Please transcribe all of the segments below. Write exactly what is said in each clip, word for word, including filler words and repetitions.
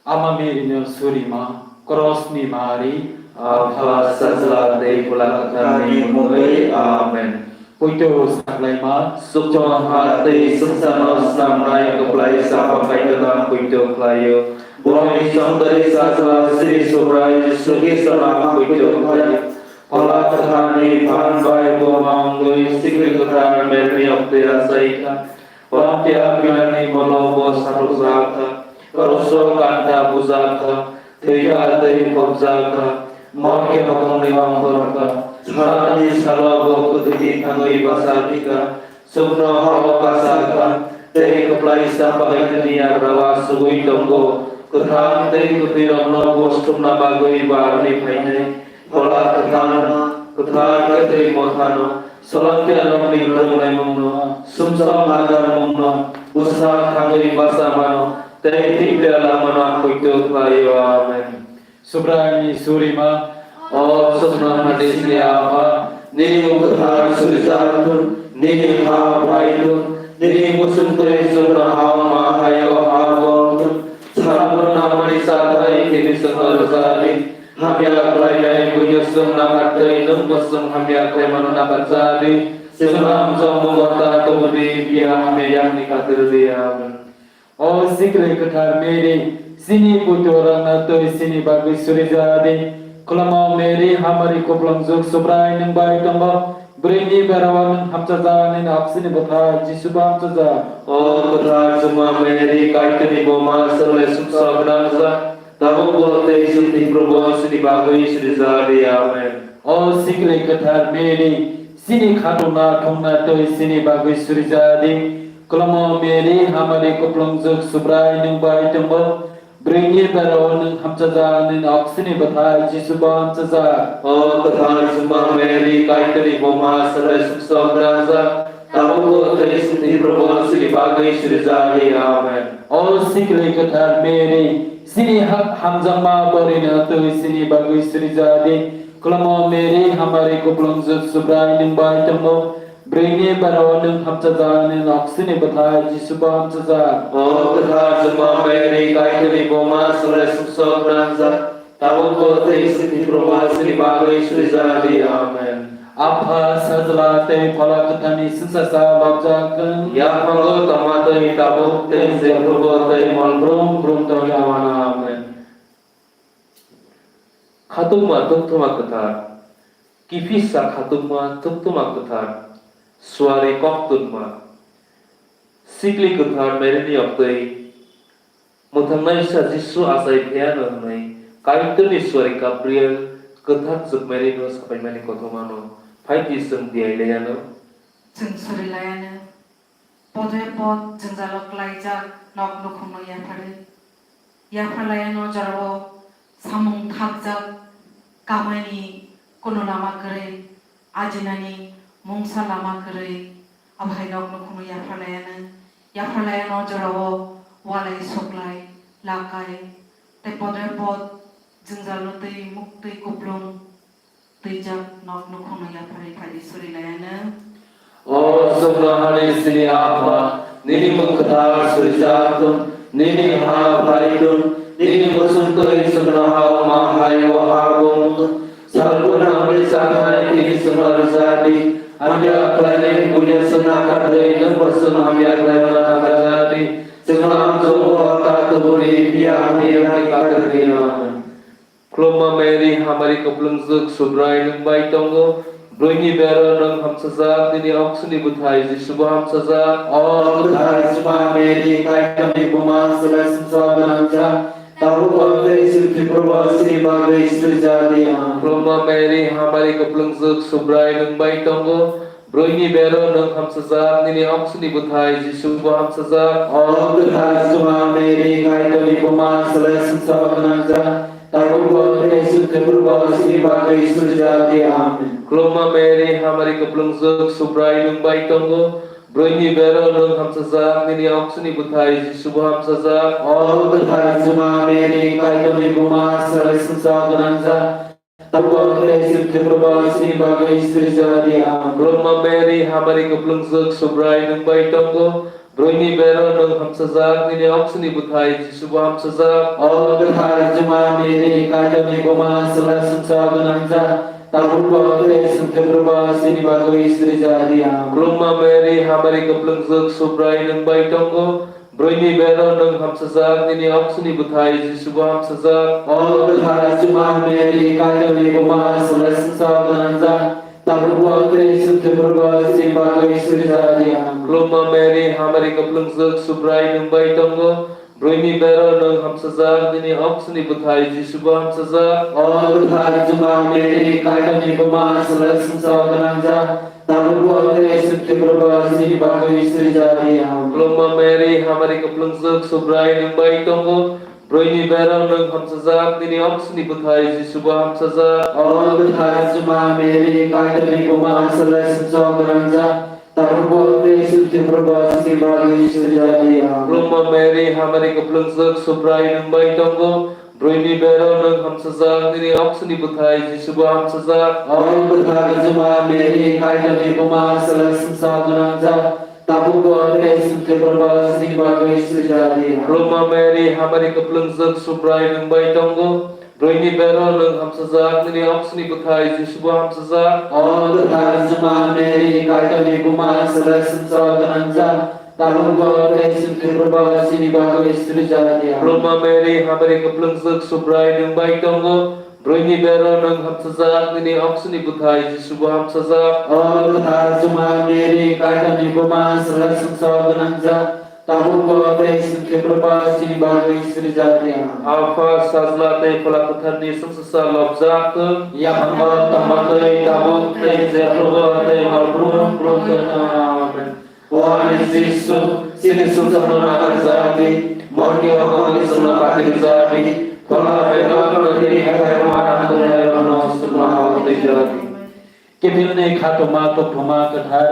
Ama Mary no surima, Krosni Mari, Apha, Sajla tei Phola Kwtharni mungwi. Amen. Poito saklaima, Sukchon ha tei swngcharno snamnai kwplaisa Aphani poito khlaio. Borokni chongdari Sajla Sri Subrai Jisu Khristono poito khlaio. Phola Kwtharni phan bai bo mangwi sikri kwthar Maryni oktwi achai kha. Pontia Pilatni molo bo saprwjak kha. Kroso kanta bujak kha. Thwi kha tei phobjak kha. Morke bokongni ongkhor kha. Salnwi salo bo kwthwini thangwi bacha phi kha. Chukno hao kacha kha. Tei kwplaisa Aphani yagra o achugwi tongo. Kwthang tei kwthwirokno bo sukna bagwi bo aroni phainai. Phola Kwtharno, kwthar khe tei mothano, Solomon rokni rwngnaimungno, sumsok nagarmungno, bwsa thangwi bachamano, tei thwi lamano poito khlaio. Amen. Subraini surima, o sukno hadi sini Apha, nini mung kwthar surijak thun, nini ha phai thun, nini muchung twi chukno ha ma haio ha bol thun, salbrum nangmani chathai tini chwngno rwjadi. Hamya khlainai buino chwng nahartwi, nwngbo chwng hamya khlaimano naharjadi. Chwngno hamjakmung wata tubudi, phiya hamya yakni khatir di. Amen. O sikri kwthar Mary, chini poito rangna twi chini bagwi surijadi. Khulumao Mary, hamari kuplungjwk Subrai nwng bai tongo. Bwrwini berao nwng hamchajak, nini oksini bwthai Jisubo hamchajak. O kwthar chwngma Mary, Kaitorni buma, swrwngni sumsok gwnangjak, tabukbo tei chwngni Probu chini bagwi surijadi. Amen. O sikri kwthar Mary, chini khatungna thungna twi chini bagwi surijadi. Khulumao Mary, hamari kuplungjwk Subrai nwng bai tongo. Bwrwini berao nwng hamchajak, nini oksini bwthai Jisubo hamchajak. O kwthar chwngma Mary, Kaitorni buma, swrwngni sumsok gwnangjak, tabukbo tei chwngni Probu chini bagwi surijadi. Amen. O sikri kwthar Mary, chini ha-, hamjakma borina twi chini bagwi surijadi. Khulumao Mary, hamari kuplungjwk Subrai nwng bai tongo. Bwrwini berao nwng hamchajak, nini oksini bwthai Jisubo hamchajak. O kwthar chwngma Mary, Kaitorni buma, swrwngni sumsok gwnangjak, tabukbo tei chwngni Probu chini bagwi surijadi. Amen. Apha, Sajla tei Phola Kwtharni swngchar sa lobjak wng. Yaphango tongma twi tabuk tei jephrubo tei mol brum brum tongya mano. Amen. Khatungma Thukthuma Kwthar, kiphilsa Khatungma Thukthuma Kwthar, suari koktunma, sikli kwthar Maryni oktwi, mwthangnaisa Jisu achai phiyano hwnwi Kaitorni suari Gabriel kwthar chwk Maryno sapaimani kothomano phaidi chwng diyailaiano. Chwng surilayano. Podre pod jwngjalo klaijak nok nukhungno yapharwi. Yapharlayano jorao samung thakjak, kamaini kuno lama kwrwi, ajinani mungsa lama kwrwi, abohai nok nukhungno yapharlayano. Yapharlayano jorao walai suklai, lakai, tei podre pod jwngjalo twi muktwi kuplung. Twijak nok nukhungno yapharwi phaidi surilayano. O chwngno hani sini Apha, nini mung kwthar surijak thung, nini ha phai thung, nini muchung twi chwngno ha-o ma hai-o ha-o wng thung. Salbrum nangmani chathai tini chwngno rwjadi. Hamya khlainai buino chwng nakardi, nwngbo chwng hamya khlaimano nakarjadi. Chwngno hamjakmung wata tubudi, phiya hamya yakni khatir di. Amen. Khulumma Mary, hamari kuplungjwk, Subrai nwng bai tongo. Bwrwini bero nwng hamsajak, nini oksini bwthai Jisubo hamsajak. O kwthar chwngma Mary, Kaitorni buma, swrwngni sumsok gwnangjak, tabukbo tei chwngni Probu chini bagwi surijak di. Amen. Khulumma Mary, hamari kuplungjwk, Subrai nwng bai tongo. Bwrwini bero nwng hamsajak, nini oksini bwthai Jisubo hamsajak. O kwthar chwngma Mary, Kaitorni buma, swrwngni sumsok gwnangjak, tabukbo tei chwngni Probu chini bagwi surijak di. Amen. Khulumma Mary, hamari kuplungjwk, Subrai nwng bai tongo. Bwrwini bero nwng hamsajak, nini oksini bwthai Jisubo hamsajak. O kwthar chwngma Mary, Kaitorni buma, swrwngni sumsok gwnangjak, tabukbo tei chwngni Probu chini bagwi surijak di. Amen. Khulumma Mary, hamari kuplungjwk, Subrai nwng bai tongo. Bwrwini bero nwng hamsajak, nini oksini bwthai Jisubo hamsajak. O kwthar Juma Mary, Kaitorni buma, swlai sumsok gwnangjak, tabukbo tei swngcharbo chini bagwi sirijak di. Amen. Khulumma Mary, hamari kwplwngjwk, Subrai nwng bai tongo. Bwrwini bero nwng hamsajak, nini oksini bwthai Jisubo hamsajak. O kwthar Juma Mary, Kaitorni buma, swlai sumsok gwnangjak, tabukbo tei swngcharbo chini bagwi sirijak di. Amen. Khulumma Mary, hamari kwplwngjwk, Subrai nwng bai tongo. Bwrwini bero nwng hamsajak, nini oksini bwthai Jisubo hamsajak. O kwthar Juma Mary, Kaitorni buma, swlai sumsok gwnangjak, tabukbo tei swngcharbo chini bagwi sirijak di. Amen. Khulumma Mary, hamari kwplwngjwk, Subrai nwng bai tongo. Bwrwini bero nwng hamsajak, nini oksini bwthai Jisubo hamsajak. O kwthar Juma Mary, Kaitorni buma, swlai sumsok gwnangjak, tabukbo tei swngcharbo chini bagwi sirijak di. Amen. Khulumma Mary, hamari kwplwngjwk, Subrai nwng bai tongo. Bwrwini bero nwng hamsajak, nini oksini bwthai Jisubo hamsajak. O kwthar Juma Mary, Kaitorni buma, swlai sumsok gwnangjak, tabukbo tei swngcharbo chini bagwi sirijak di. Khulumma Mary, hamari kwplwngjwk, Subrai nwng bai tongo. Bwrwini bero nwng hamsajak, nini oksini bwthai Jisubo hamsajak. O kwthar Juma Mary, Kaitorni buma, swlai sumsok gwnangjak, tabukbo tei swngcharbo chini bagwi sirijak di. Amen. Khulumma Mary, hamari kwplwngjwk, Subrai nwng bai tongo. Bwrwini bero nwng hamsajak, nini oksini bwthai Jisubo hamsajak. O kwthar Juma Mary, Kaitorni buma, swlai sumsok gwnangjak, tabukbo tei swngcharbo chini bagwi sirijak di. Amen. Apha, Sajla tei Phola Kwtharni chwngsasa lobjak thung. Yaphango tongma twi tabuk tei jephrubo tei hor brung brung thung. Amen. O ani Jisu, chini sumsokno nakarjak di, morke okolni sumno katirjak di, phola bebak nini hathai rwma nangkuknairokno sumno hao twijak di. Kiphilni khatungma kokthoma kwthar,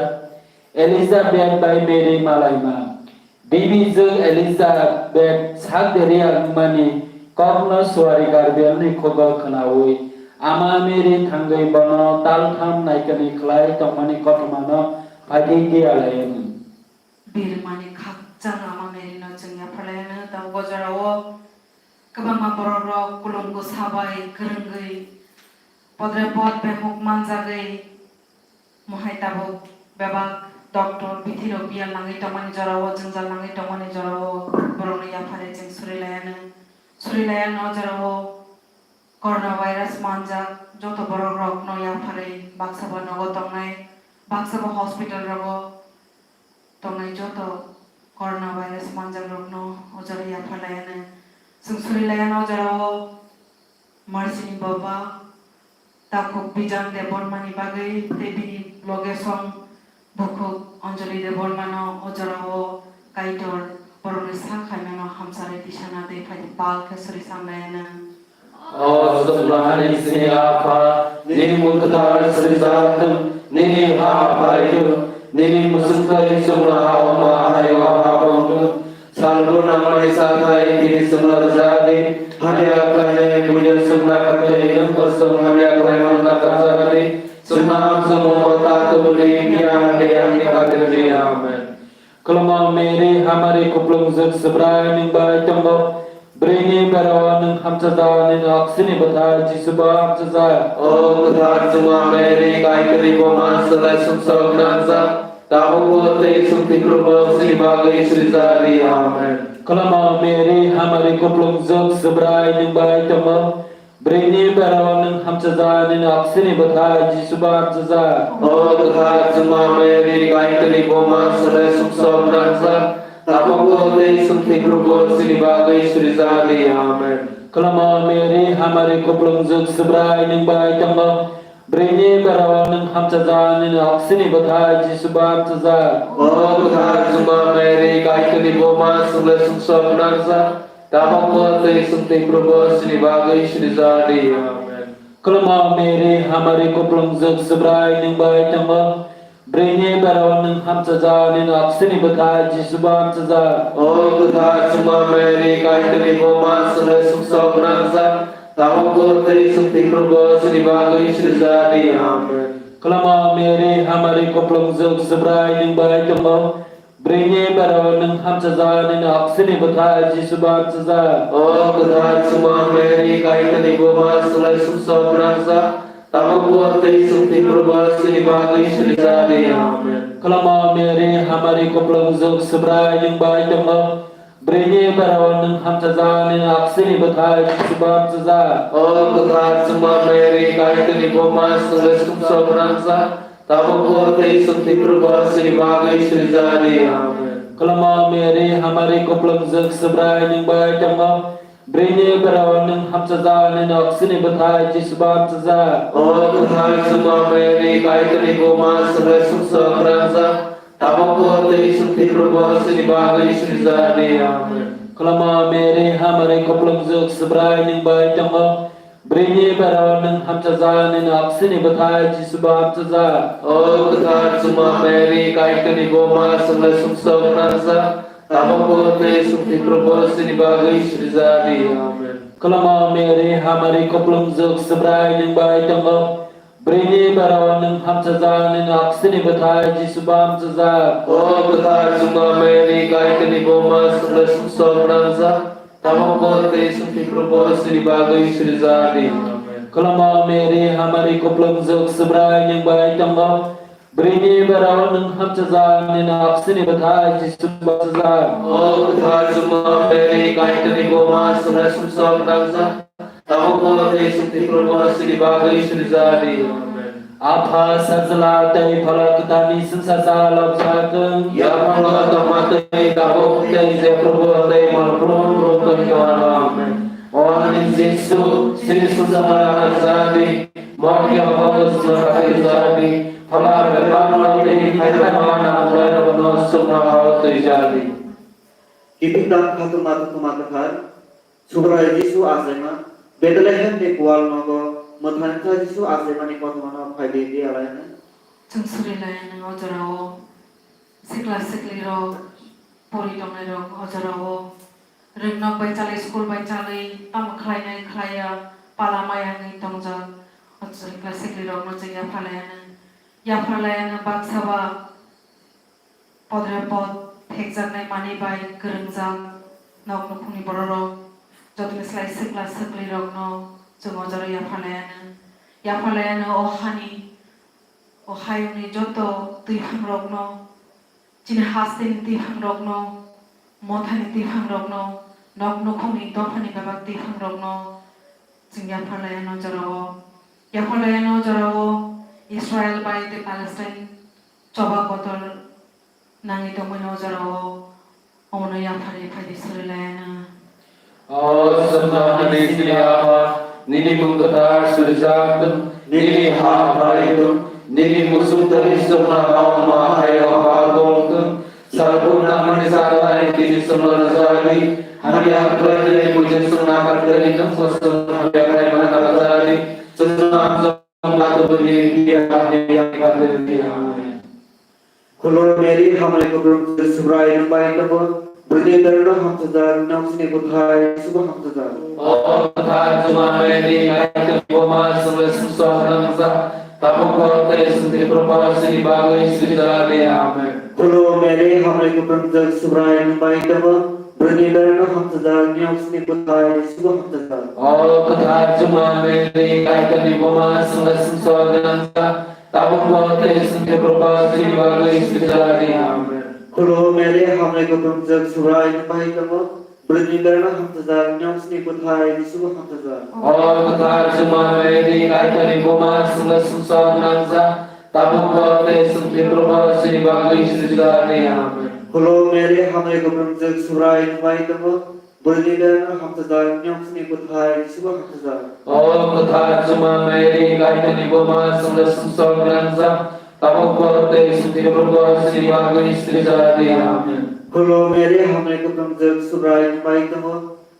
Elizabeth bai Mary malaima. Bibijwk Elizabeth sak deriya wngmani kokno suari Gabrielni khugo khwnaui, Ama Mary thangwi bono taltham naikani khlai tongmani kothomano phaidi diya laiyanu. Birmani khakchang Ama Mary no chwng yapharlaiyanu. Tabuk o jorao kwbangma borokrok kulum kwsa bai kwrwngwi podre pod bemuk manjagwi, mohai tabuk bebak doctor bithirok biyal nangwi tongmani jorao, jwngjal nangwi tongmani jorao borokno yapharwi chwng surilaiyanu. Surilaiyano o jorao Coronavirus manjak joto borokrokno yapharwi, baksa bo nogo tongnai, baksa bo hospital rogo tongnai joto coronavirus manjakrokno o jora yapharlaiyano. Chwng surilaiyano o jorao Marsini baba Takhuk Bijan Debbarmani bagwi tei bini loge song Bukhuk Anjali Debbarmano o jorao Kaitor borokni sak khaimano hamcharwi tisana tei phaidi pal khe suri samlaiyano. O chwngno hani chini Apha, nini mung kwthar swijak thung, nini ha phai thung, nini mwswk tei chwngno ha-o ma hai-o ha pong thung. Salbrum nangmani sathai tini chwngno rwjak di, hamya khlainai buino chwng nakar tei nwng bo chwng hamya khlaimano nakar jak di. Chwngno hamjakmung bo ta kubuni phiya hande yakni bagwi rw di. Amen. Khulumma Mary, hamari kuplungjwk Subrai nwng bai tongo. Bwrwini bera-o nwng hamchajak, nini oksini bwthai Jisubo hamchajak. O kwthar Juma Mary, Kaitorni buma, swlai sumsok gwnangjak, tabukbo tei chwng thwiphrubo chini bagwi swijak di. Amen. Khulumma Mary, hamari kuplungjwk Subrai nwng bai tongo. Bwrwini bera-o nwng hamchajak, nini oksini bwthai Jisubo hamchajak. O kwthar Juma Mary, Kaitorni buma, swlai sumsok gwnangjak, tabukbo tei chwng thwiphrubo chini bagwi swijak di. Amen. Khulumma Mary, hamari kuplungjwk Subrai nwng bai tongo. Bwrwini bera-o nwng hamchajak, nini oksini bwthai Jisubo hamchajak. O kwthar Juma Mary, Kaitorni buma, swlai sumsok gwnangjak, tabukbo tei chwng thwiphrubo chini bagwi swijak di. Amen. Khulumma Mary, hamari kuplungjwk Subrai nwng bai tongo. Bwrwini bera-o nwng hamchajak, nini oksini bwthai Jisubo hamchajak. O kwthar Juma Mary, Kaitorni buma, swlai sumsok gwnangjak, tabukbo tei chwng thwiphrubo chini bagwi swijak di. Amen. Khulumma Mary, hamari kuplungjwk Subrai nwng bai tongo. Bwrwini berao nwng hamchajak, nini oksini bwthai Jisu bo hamchajak. O kwthar Chwngma Mary, Kaitorni buma, chwngno sumsok gwnangjak, tabukbo tei chwng thwiphrubo chini bagwi sirjadi. Amen. Kwlamo Mary, hamari kuplungjwk, Subrai nwng bai tongo. Bwrwini berao nwng hamchajak, nini oksini bwthai Jisu bo hamchajak. O kwthar Chwngma Mary, Kaitorni buma, chwngno sumsok gwnangjak, tabukbo tei chwng thwiphrubo chini bagwi sirjadi. Amen. Kwlamo Mary, hamari kuplungjwk, Subrai nwng bai tongo. Bwrwini berao nwng hamchajak, nini oksini bwthai Jisu bo hamchajak. O kwthar Chwngma Mary, Kaitorni buma, chwngno sumsok gwnangjak, tabukbo tei chwng thwiphrubo chini bagwi sirjadi. Amen. Kwlamo Mary, hamari kuplungjwk, Subrai nwng bai tongo. Bwrwini berao nwng hamchajak, nini oksini bwthai Jisu bo hamchajak. O kwthar Chwngma Mary, Kaitorni buma, chwngno sumsok gwnangjak, tabukbo tei chwng thwiphrubo chini bagwi sirjadi. Amen. Kwlamo Mary, hamari kuplungjwk, Subrai nwng bai tongo. Bwrwini berao nwng hamchajak, nini oksini bwthai Jisu bo hamchajak. O kwthar Chwngma Mary, Kaitorni buma, chwngno sumsok gwnangjak, tabukbo tei chwng thwiphrubo chini bagwi sirjadi. Amen. Kwlamo Mary, hamari kuplungjwk, Subrai nwng bai tongo. Bwrwini berao nwng hamchajak, nini oksini bwthai Jisu bo hamchajak. O kwthar Chwngma Mary, Kaitorni buma, chwngno sumsok gwnangjak, tabukbo tei chwng thwiphrubo chini bagwi sirjadi. Amen. Apha, Sajla tei Phala Kwtharni chwngsacha lobjak wng. Yapharlo tongma tei tabuk tei jephrubo tei malbrum brum tongwi tongma. Amen. O ani Jisu, chini sumsokno rwchapdi, mokya bokosno rwchapdi, phola bebakno tei khairokma nangjakrokno chuknohao twijadi. Kiphiltam khatungma, khatungma kwthar, Subrai Jisu achaima, Bethlehem ni kual nogo, mwthangkha Jisu achaimani kothomano phaidi di alaina. Chwng suri laina o jorao, sikla siklirok, pori tongnairok o jorao, rwngnok bai chalwi, school bai chalwi, tamo khlainai khlaiya, pala maya wngwi tongjak, o sikla siklirokno chwng yapharlaiana, yapharlaiana baksa ba, podre pod phekjaknai manwi bai kwrwngjak nok nukhungni bororok, jotoni slai sikla siklirokno chwng o jorao yapharlaianw. Yapharlaianw o hani, o hayungni joto twiphangrokno, chini hasteni twiphangrokno, mothani twiphangrokno, nok nukhungni dophani bebak twiphangrokno chwng yapharlaianw jorao. Yapharlaianw jorao Israel bai tei Palestine choba kotor nangwi tongmani o jorao omono yapharwi phaidi suri laianw. O chwngno hani chini Apha, nini mung kwthar surijak thung, nini ha phalai thung, nini muchung thani chwngno ha wngma hai o ha kong thung. Salbrum nangmani chaklai tini chwngno rwchapdi, hani yapharlainani buino chwngno nakarkhlai thung, chwngno hamya khlaimano nakarjadi, chwngno amjok Khulo Mary, hamari kuplung Subrai nwng bai tongo, bwrwini berno hamchajak, nini oksini bwthai Jisu bo hamchajak. O kwthar Juma Mary, Kaitorni buma, chwngno sumsok gwnangjak, tabukbo tei chwng thwiphrubo chini bagwi swijadi. Amen. Khulo Mary, hamari kuplung Subrai nwng bai tongo, bwrwini berno hamchajak, nini oksini bwthai Jisu bo hamchajak. O kwthar Juma Mary, Kaitorni buma, chwngno sumsok gwnangjak, tabukbo tei chwng thwiphrubo chini bagwi swijadi. Amen. Khulo Mary, hamari kuplung Subrai nwng bai tongo, bwrwini berno hamchajak, nini oksini bwthai Jisu bo hamchajak. O kwthar Juma Mary, Kaitorni buma, chwngno sumsok gwnangjak, tabukbo tei chwng thwiphrubo chini bagwi swijadi. Amen. Khulo Mary, hamari kuplung Subrai nwng bai tongo, bwrwini berno hamchajak, nini oksini bwthai Jisu bo hamchajak. O kwthar Juma Mary, Kaitorni buma, chwngno sumsok gwnangjak, tabukbo tei chwng thwiphrubo chini bagwi swijadi. Amen. Khulo Mary, hamari kuplung Subrai nwng bai tongo,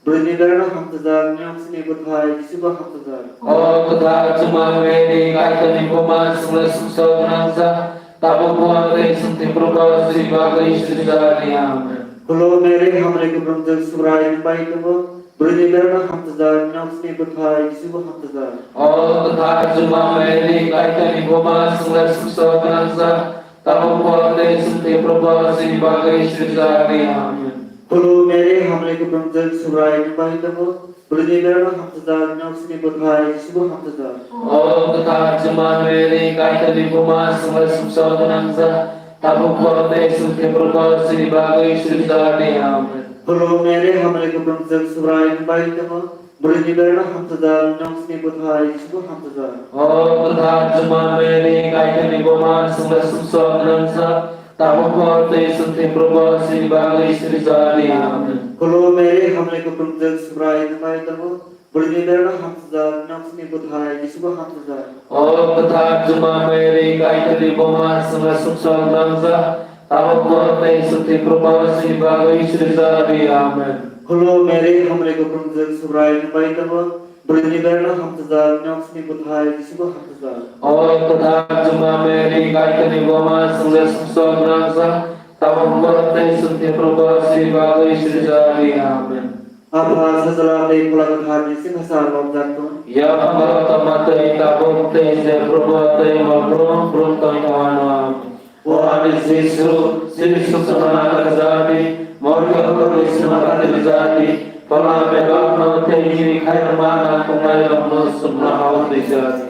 bwrwini berno hamchajak, nini oksini bwthai Jisu bo hamchajak. O kwthar Juma Mary, Kaitorni buma, chwngno sumsok gwnangjak, tabukbo tei chwng thwiphrubo chini bagwi swijadi. Amen. Khulo Mary, hamari kuplung Subrai nwng bai tongo, bwrwini berno hamchajak, nini oksini bwthai Jisu bo hamchajak. O kwthar Juma Mary, Kaitorni buma, chwngno sumsok gwnangjak, Tabuk bo tei chwng tei Probo chini bagwi swijak di. Amen. Khulu Mary, hamri kuplung jwk Subrai nwng bai tongo, bwrwini berano hamsajak, nwng chini bwthai Jisubo hamsajak. O kwthar Juma Mary, Kaitorni buma, chwngno sumsok gwnangjak, tabuk bo tei chwng tei Probo chini bagwi swijak di. Amen. Khulu Mary, hamri kuplung jwk Subrai nwng bai tongo, bwrwini berano hamsajak, nwng chini bwthai Jisubo hamsajak. O kwthar Juma Mary, Kaitorni buma, chwngno sumsok gwnangjak, tabuk bo tei chwng tei Probo chini bagwi swijak di. Amen. Khulu Mary, hamri kuplung jwk Subrai nwng bai tongo, bwrwini berano hamsajak, nwng chini bwthai Jisubo hamsajak. O kwthar Juma Mary, Kaitorni buma, chwngno sumsok gwnangjak, tabuk bo tei chwng tei Probo chini bagwi swijak di. Amen. Khulu Mary, hamri kuplung jwk Subrai nwng bai tongo, bwrwini berano hamsajak, nwng chini bwthai Jisubo hamsajak. O kwthar Juma Mary, Kaitorni buma, chwngno sumsok gwnangjak, tabuk bo tei chwng tei Probo chini bagwi swijak di. Amen. Apha, Sajla tei Phola Kwtharni simi bwsa lobjak thung. Yaphango tongma twi tabuk tei je Probo tei mol brum brum tongthokano. O ani Jisu, chini suksokno nakarjak di, morke horo Jisuno katirjak di, tongna bebakno tei nini khairokma nangkuknairokno chuknohao twijak di.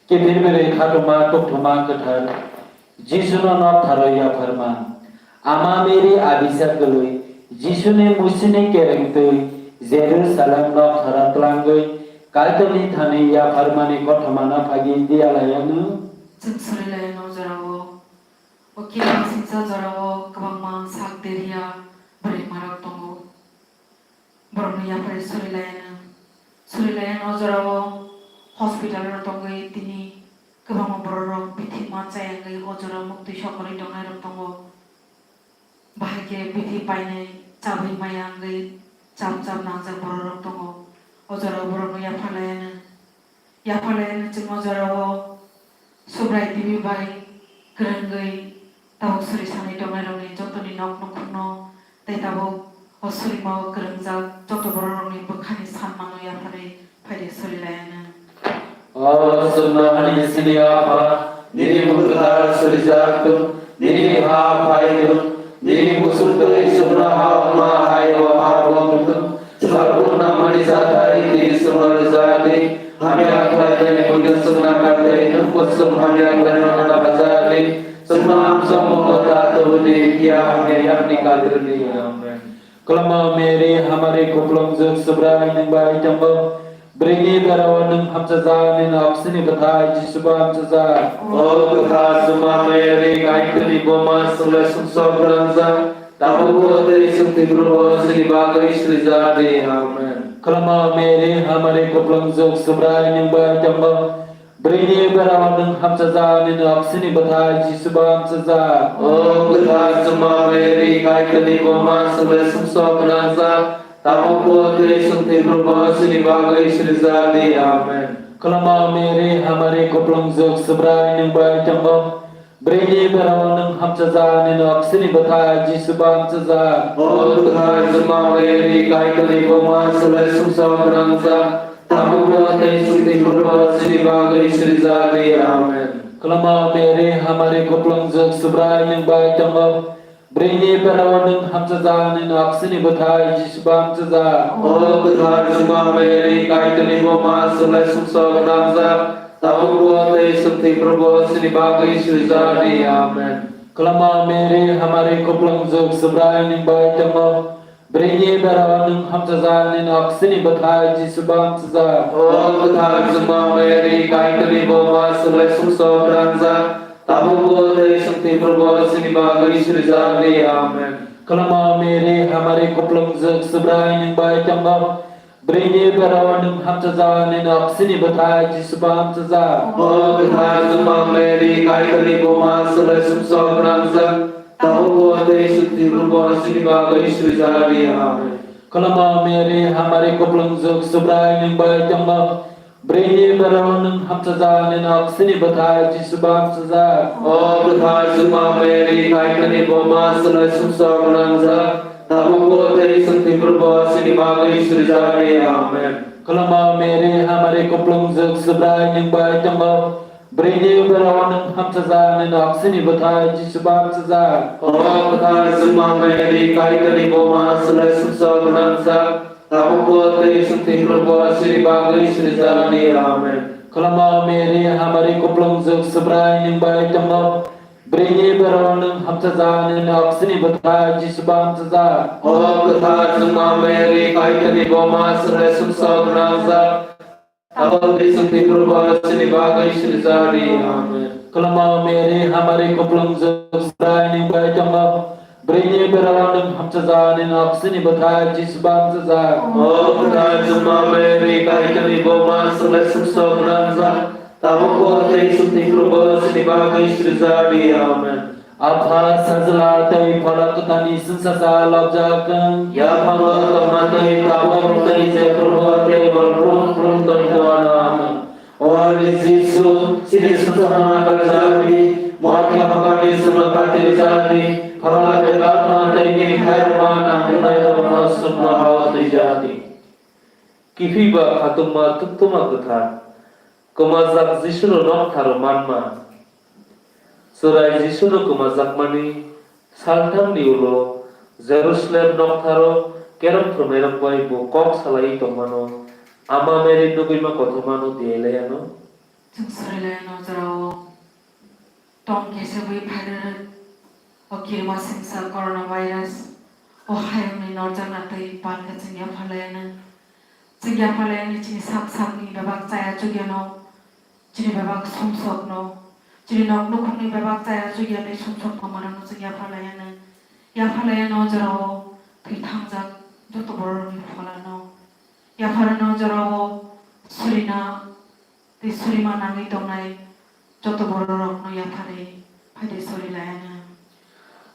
Kiphilbiri khatungma, tongthokma kwthar. Jisuno noktharo yapharma. Ama Mary abisa kwlwi, Jisuni musini kereng twi, Jerusalem noktharo twlangwi, Kaitorni thani yapharmani kothomano phagi diya lai anw. Chwng suri lai anw jorao. O kiphilsingcha jorao kwbangma sak deriya bwrwimarok tongo. Borokno yapharwi suri lai anw. Suri lai anw o jorao hospital-o tongwi tini kwbangma bororok bithi ma chayangwi o jorao muktwi sokorwi tongnairok tongo. Bahai khe bithi painai chabwi maya wngwi cham cham nangjak bororok tongo. O jorao borokno yaphar lai anw. Yaphar lai anw chwng o jorao Subrai T V bai kwrwngwi tabuk suri sanwi tongnairokni jotoni nok nukhungno tei tabuk o surimao kwrwngjak joto bororokni bwkhani sanmano yapharwi phaidi suri lai anw. O chwngno hani sini Apha, nini mung kwthar surijak thung, nini ha phai thung, nini kusung twi chwngno ha wngma hai o ha bo wng thung. Salbrum nangmani jathai twi chwngno rwjak di, hamya khlainani buino chwng nangkar tei nwng bo chwng hamya khlainano nangkar di. Chwngno amchong mungo ta tubu di, phiya hamya yakni kal rw di. Amen. Kwlwngma Mary, hamari kuplung jwk Subrai nwng bai tongo. Bwrwini berao nwng hamchajak, nini oksini bwthai Jisubo hamchajak. O kwthar Juma Mary, Kaitorni buma, chwngno sumsok gwnangjak, tabukbo tei chwng thwiphurubo chini bagwi swijak di. Amen. Kwlwngma Mary, hamari kuplung jwk Subrai nwng bai tongo. Bwrwini berao nwng hamchajak, nini oksini bwthai Jisubo hamchajak. O kwthar Juma Mary, Kaitorni buma, chwngno sumsok gwnangjak, tabukbo tei chwng thwiphurubo chini bagwi swijak di. Amen. Kwlwngma Mary, hamari kuplung jwk Subrai nwng bai tongo. Bwrwini berao nwng hamchajak, nini oksini bwthai Jisubo hamchajak. O kwthar Juma Mary, Kaitorni buma, chwngno sumsok gwnangjak, tabukbo tei chwng thwiphurubo chini bagwi swijak di. Amen. Kwlwngma Mary, hamari kuplung jwk Subrai nwng bai tongo. Bwrwini berao nwng hamchajak, nini oksini bwthai Jisubo hamchajak. O kwthar Juma Mary, Kaitorni buma, chwngno sumsok gwnangjak, tabukbo tei chwng thwiphurubo chini bagwi swijak di. Amen. Kwlwngma Mary, hamari kuplung jwk Subrai nwng bai tongo. Bwrwini berao nwng hamchajak, nini oksini bwthai Jisubo hamchajak. O kwthar Juma Mary, Kaitorni buma, chwngno sumsok gwnangjak, tabukbo tei chwng thwiphurubo chini bagwi swijak di. Amen. Kwlwngma Mary, hamari kuplung jwk Subrai nwng bai tongo. Bwrwini berao nwng hamchajak, nini oksini bwthai Jisubo hamchajak. O kwthar Juma Mary, Kaitorni buma, chwngno sumsok gwnangjak, tabukbo tei chwng thwiphurubo chini bagwi swijak di. Amen. Kwlwngma Mary, hamari kuplung jwk Subrai nwng bai tongo. Bwrwini berao nwng hamchajak, nini oksini bwthai Jisubo hamchajak. O kwthar Juma Mary, Kaitorni buma, chwngno sumsok gwnangjak, tabukbo tei chwng thwiphurubo chini bagwi swijak di. Amen. Kwlwngma Mary, hamari kuplung jwk Subrai nwng bai tongo. Bwrwini berao nwng hamsajak, nini oksini bwthai Jisu bo hamsajak. O kwthar Juma Mary, Kaitorni buma, selai sumsok gwnangjak, tabukbo tei chwng thwiphurubo chini bagwi sirijak di. Amen. Khulumma Mary, hamari kuplungjwk, Subrai nwng bai tongo. Bwrwini berao nwng hamsajak, nini oksini bwthai Jisu bo hamsajak. O kwthar Juma Mary, Kaitorni buma, selai sumsok gwnangjak, tabuk tei chwng thwiphurubo chini bagwi sirijak di. Amen. Khulumma Mary, hamari kuplungjwk, Subrai nwng bai tongo. Bwrwini berao nwng hamsajak, nini oksini bwthai Jisu bo hamsajak. O kwthar Juma Mary, Kaitorni buma, selai sumsok gwnangjak, tabukbo tei chwng thwiphurubo chini bagwi sirijak di. Amen. Apha, Sajla tei Phola Kwtharni chwngsacha lobjak wng. Yaphango tongma tei tabuk tei jephrubo tei borok brum brum tongwi tongma. Amen. O ani Jisu, chini sumsokno nakarjak di, muiya phakarni chwngno kati rijak di, phala bebatma tei nini khairokma nangkuknairokno chwngno hao twijak di. Kiphilba khatungma, tuktuma kwthar, kwmajak Jisuno noktharo manma. Chwrai Jisuno kwmajakmani salthangni ulo Jerusalem noktharo kerong phwrwngnairok bai bo kok salaiwi tongmano, Ama Mary nugwima kothomano diyailaiano. Chwng swrailaiano jorao tong kesebwi phairwrwk o kirima sengsa coronavirus o hayungni norjakna twi pan khe chwng yapharlaiano. Chwng yapharlaiani chini sak sakni bebak chaya chugyano, chini bebak sumsokno, chini nok nukhungni bebak chaya chugyani sumsok tongmarokno chwng yapharlaiano. Yapharlaiano jorao thwi thangjak joto bororokni pholano. Yapharano jorao surina tei surima nangwi tongnai joto bororokno yapharwi phaidi suri laiano.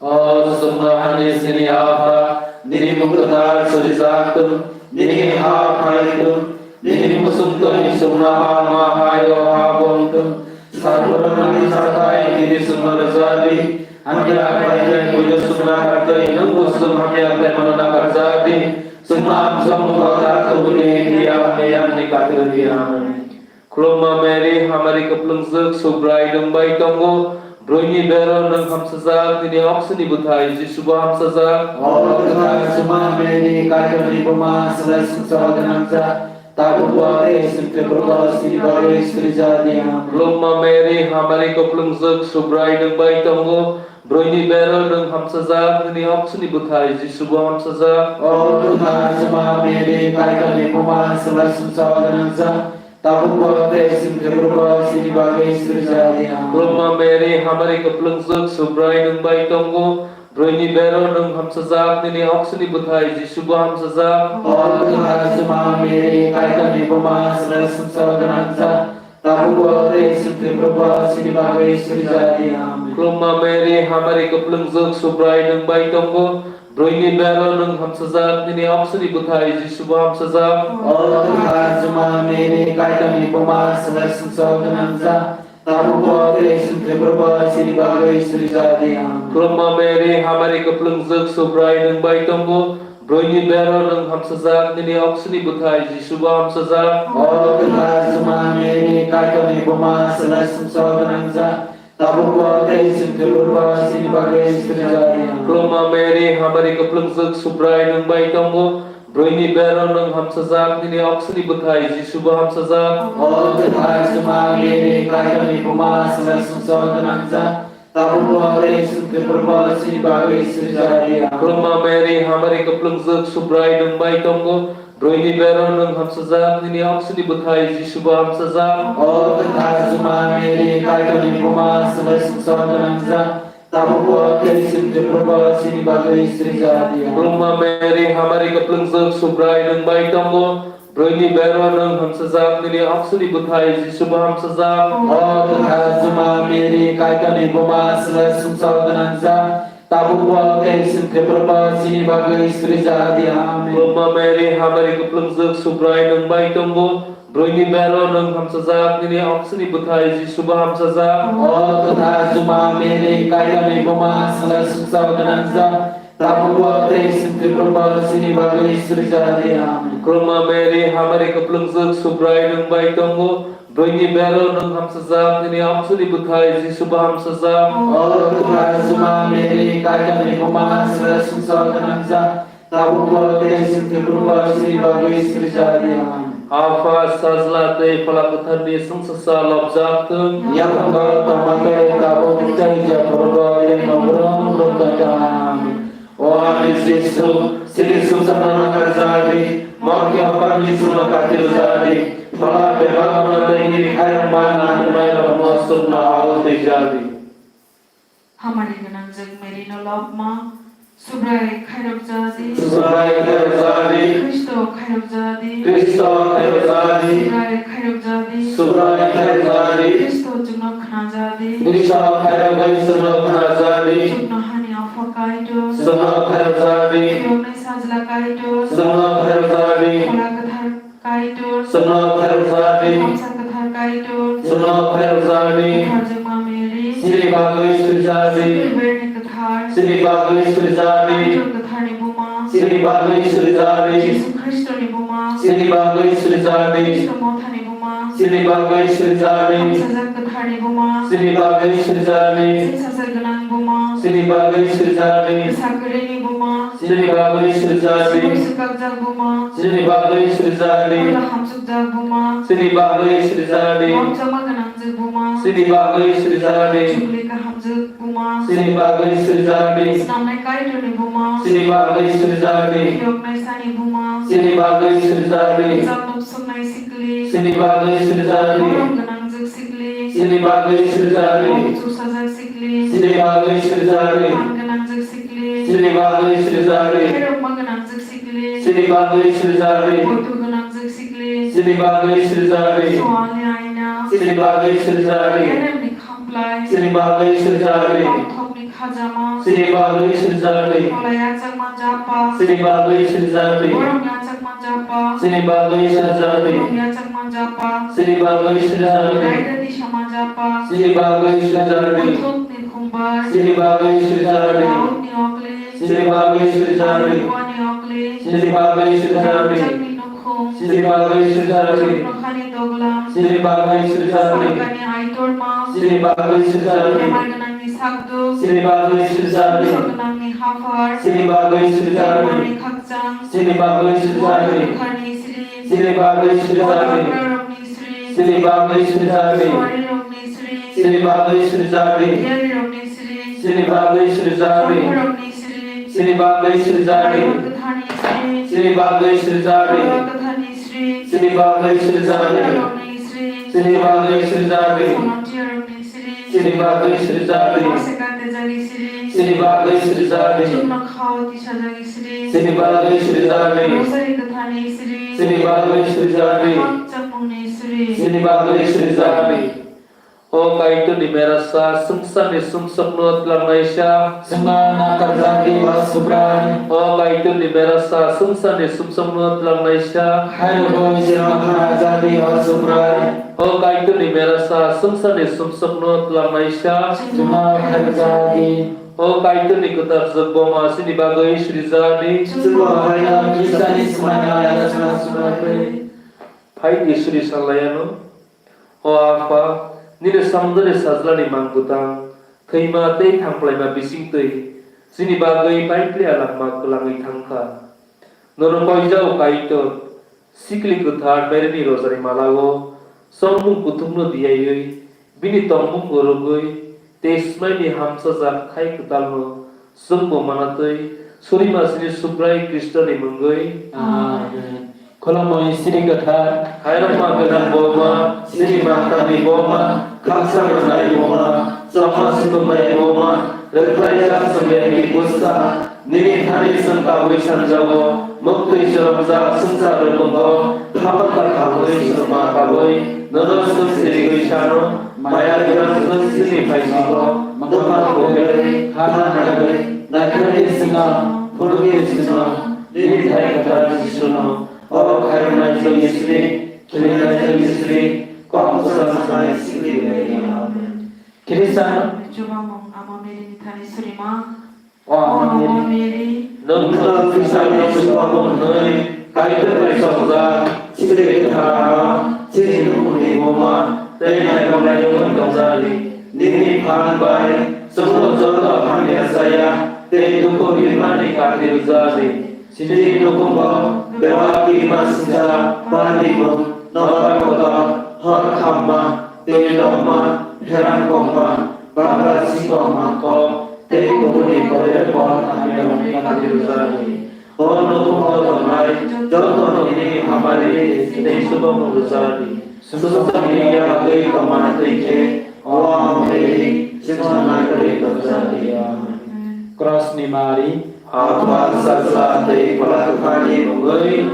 O chwngno hani chini Apha, nini mung kwthar surijak thung, nini ha phai thung, nini muchung twi chwngno ha ma hai o ha bong thung. Sal borok nangni chathai nini chwngno rwjak di, hamya khlainai buino chwng nakardi, nwng bo chwng hamya khlaimano nakarjak di. Chwngno amchokmung kotor tubudi, phiya hamya yakni kati rwdi. Amen. Khulumma Mary, hamari kwplwngjwk, Subrai nwng bai tongo. Bwrwini bero nwng hamsajak, nini oksini bwthai Jisu bo hamsajak. O kwthar Juma Mary, Kaitorni buma, selai sumsok gwnangjak, tabukbo tei chwng thwiphurubo chini bagwi sirijak di. Amen. Khulumma Mary, hamari kwplwngjwk, Subrai nwng bai tongo. Bwrwini bero nwng hamsajak, nini oksini bwthai Jisu bo hamsajak. O kwthar Juma Mary, Kaitorni buma, selai sumsok gwnangjak, tabukbo tei chwng thwiphurubo chini bagwi sirijak di. Amen. Khulumma Mary, hamari kwplwngjwk, Subrai nwng bai tongo. Bwrwini bero nwng hamsajak, nini oksini bwthai Jisu bo hamsajak. O kwthar Juma Mary, Kaitorni buma, selai sumsok gwnangjak, tabukbo tei chwng thwiphurubo chini bagwi sirijak di. Amen. Khulumma Mary, hamari kwplwngjwk, Subrai nwng bai tongo. Bwrwini bero nwng hamsajak, nini oksini bwthai Jisu bo hamsajak. O kwthar Juma Mary, Kaitorni buma, selai sumsok gwnangjak, tabukbo tei chwng thwiphurubo chini bagwi sirijak di. Amen. Khulumma Mary, hamari kwplwngjwk, Subrai nwng bai tongo. Bwrwini bero nwng hamsajak, nini oksini bwthai Jisu bo hamsajak. O kwthar Juma Mary, Kaitorni buma, selai sumsok gwnangjak, tabukbo tei chwng thwiphurubo chini bagwi sirijak di. Khulumma Mary, hamari kwplwngjwk, Subrai nwng bai tongo. Bwrwini bero nwng hamsajak, nini oksini bwthai Jisu bo hamsajak. O kwthar Juma Mary, Kaitorni buma, selai sumsok gwnangjak, tabukbo tei chwng thwiphurubo chini bagwi sirijak di. Amen. Khulumma Mary, hamari kwplwngjwk, Subrai nwng bai tongo. Bwrwini bero nwng hamsajak, nini oksini bwthai Jisu bo hamsajak. O kwthar Juma Mary, Kaitorni buma, selai sumsok gwnangjak, tabukbo tei chwng thwiphurubo chini bagwi sirijak di. Amen. Khulumma Mary, hamari kwplwngjwk, Subrai nwng bai tongo. Bwrwini bero nwng hamsajak, nini oksini bwthai Jisu bo hamsajak. O kwthar Juma Mary, Kaitorni buma, selai sumsok gwnangjak, tabukbo tei chwng thwiphurubo chini bagwi sirijak di. Amen. Khulumma Mary, hamari kwplwngjwk, Subrai nwng bai tongo. Bwrwini bero nwng hamsajak, nini oksini bwthai Jisu bo hamsajak. O kwthar Juma Mary, Kaitorni buma, selai sumsok gwnangjak, tabukbo tei chwng thwiphurubo chini bagwi sirijak di. Amen. Khulumma Mary, hamari kwplwngjwk, Subrai nwng bai tongo. Buini bero nwng hamsajak, nini amchuni bwthai Jisu bo hamsajak. O kwthar Juma Mary, Kaitorni buma, swngchar gwnangjak, tabukbo tei chwng thwiphurubo chini bagwi sirjak di. Amen. Apha, Sajla tei Phola Kwtharni chwngsasa lobjak thung. Yaphango tongma tei tabuk tei jephrugo tei nokrom rok tongthang. O ani Jisu, chini sumsokno nakarjak di, mokhe oparni sumno katirjak di, phola bebakno tei nini khairokma nangnai rokno sumno abo twijak di. Hamari gwnangjak Mary no lobma, Subrai khairokjak di. Subrai khairokjak di. Khristo khairokjak di. Khristo khairokjak di. Subrai khairokjak di. Subrai khairokjak di. Khristo chwngno khnajak di. Khristo khairokjak di, chwngno khnajak di. Chuknohani Apha Kaitor. Chwngno khairokjak di. Khiroknwi Sajla Kaitor. Chwngno khairokjak di. Phola Kwthar Kaitor. Chwngno khairokjak di. Hamsa Kwthar Kaitor. Chwngno khairokjak di. Kwthar Juma Mary. Chini bagwi sirjak di. Sibirni Kwthar. Chini bagwi sirjak di. Kaitor Kwtharni buma. Chini bagwi sirjak di. Jisu Khristoni buma. Chini bagwi sirjak di. Jisu Mothani buma. Chini bagwi sirjak di. Hamsajak Kwtharni buma. Chini bagwi sirjak di. Chwngsajak gwnang buma. Chini bagwi sirjak di. Bwsa kwrwini buma. Chini bagwi sirjak di. Sibui swkakjak buma. Chini bagwi sirjak di. Phola hamsukjak buma. Chini bagwi sirjak di. Mokjama gwnangjak buma. Chini bagwi sirjak di. Chukli kahamjak buma. Chini bagwi sirjak di. Snamnai Kaitorni buma. Chini bagwi sirjak di. Khiroknai sani buma. Chini bagwi sirjak di. Chaknok suknai sikli. Chini bagwi sirjak di. Borom gwnangjak sikli. Chini bagwi sirjak di. Mok chusajak sikli. Chini bagwi sirjak di. Phan gwnangjak sikli. Chini bagwi sirjak di. Khairokma gwnangjak sikli. Chini bagwi sirjak di. Poito gwnangjak sikli. Chini bagwi sirjak di. Soalni aina. Chini bagwi sirjak di. Keremni khamplai. Chini bagwi sirjak di. Tongthokni khajama. Chini bagwi sirjak di. Phola yachakma japa. Chini bagwi sirjak di. Borom yachakma japa. Chini bagwi sirjak di. Borom yachakma japa. Chini bagwi sirjak di. Raida disama japa. Chini bagwi sirjak di. Muthukni khumbai. Chini bagwi sirjak di. Daudni okli. Chini bagwi sirjak di. Buani okli. Chini bagwi sirjak di. Chakni nukhung. Chini bagwi sirjak di. Chuknohani doglam. Chini bagwi sirjak di. Sakani aitorma. Chini bagwi sirjak di. Bemar gwnangni sakduk. Chini bagwi sirjak di. Bwsa gwnangni haphar. Chini bagwi sirjak di. Bemar ni khakchang. Chini bagwi sirjak di. Kwtharni sri. Chini bagwi sirjak di. Hagrarokni sri. Chini bagwi sirjak di. Suarirokni sri. Chini bagwi sirjak di. Diyarirokni sri. Chini bagwi sirjak di. Songkhorokni sri. Chini bagwi sirjak di. Kaitor Kwtharni sri. Chini bagwi sirjak di. Phola Kwtharni sri. Chini bagwi sirjak di. Kwtharokni sri. Chini bagwi sirjak di. Volunteerrokni sri. Chini bagwi sirjak di. Mase katejagni sri. Chini bagwi sirjak di. Chuknokhao tisajagni sri. Chini bagwi sirjak di. Rosary Kwtharni sri. Chini bagwi sirjak di. Khakchangmungni sri. Chini bagwi sirjak di. O Kaitorni merasa, swngcharni sumsokno twlangnaisa. Chwngno nakarjak di, o Subrai. O Kaitorni merasa, swngcharni sumsokno twlangnaisa. Khairogwi chwngno khnajak di, o Subrai. O Kaitorni merasa, swngcharni sumsokno twlangnaisa. Chwngno khairokjak di. O Kaitorni kwthar jwk boma chini bagwi sirijak di. Chwngbo haino Khristoni swmai nai yachna swmai. Phai di suri sanlaiano. O Apha, nini samungdani sajlani mang bwtang, thwima tei thangplaima bisingtwi chini bagwi paipli alangma kwlangwi thangkha. Nono koijao Kaitor, sikli kwthar Maryni rojani malao, chongmung kuthukno diyaiwi, bini tongmung rwgwi, tei swmaini hamchajak thai kwtalno chwngbo manatwi, surimasini Subrai Khristoni mungwi. Amen. Khulumui siri kwthar. Khairokma gwnang boma, siri mantani boma, khaksa rwnai boma, chama sukumnai boma, rwkhlaijak chwngni bwsa, nini thani chwng kabui sanjago, muktwi chwrwngjak swngchar rwmwngo, khapang kha kabui chwngma kabui, nono chwng sirigwi sano, maya gwnang chwng sini phaisingo, bwkha bugwi, ha nagwi, naikharwi chwngno, phunugwi chwngno, nini thai kwthar Jisuno, o khairoknai chwngni sri, khwlwinai chwngni sri, kok bwsajak chwngni sri. Amen. Khristan. Chubamung Ama Mary ni thani surima. O Ama Mary. Nwng khwtal Khristianni chubamung hwnwi Kaitor bai chongjak, chini kwthar Ama, chini nukhungni Buma tei naikolnai wngwi tongjadi. Nini phan bai chwngno joto hamya chaya tei dukhu rimani kati rwjadi. Chini nukhungo bebak kirima singcha, phanimung, nobar kotor, hor khamma, twi longma, pherang kongma, bagra sikongma kok tei kubuni koire pon hamya wngwi kati rwjadi. O nukhungo tongnai joto nini hamari tei subung rwjadi. Swngcharni yagwi tongmani twi khe o hamari chwngno naikolwi tongjadi. Amen. Krosni mari. Apha, Sajla tei Phola Kwthani mungwi.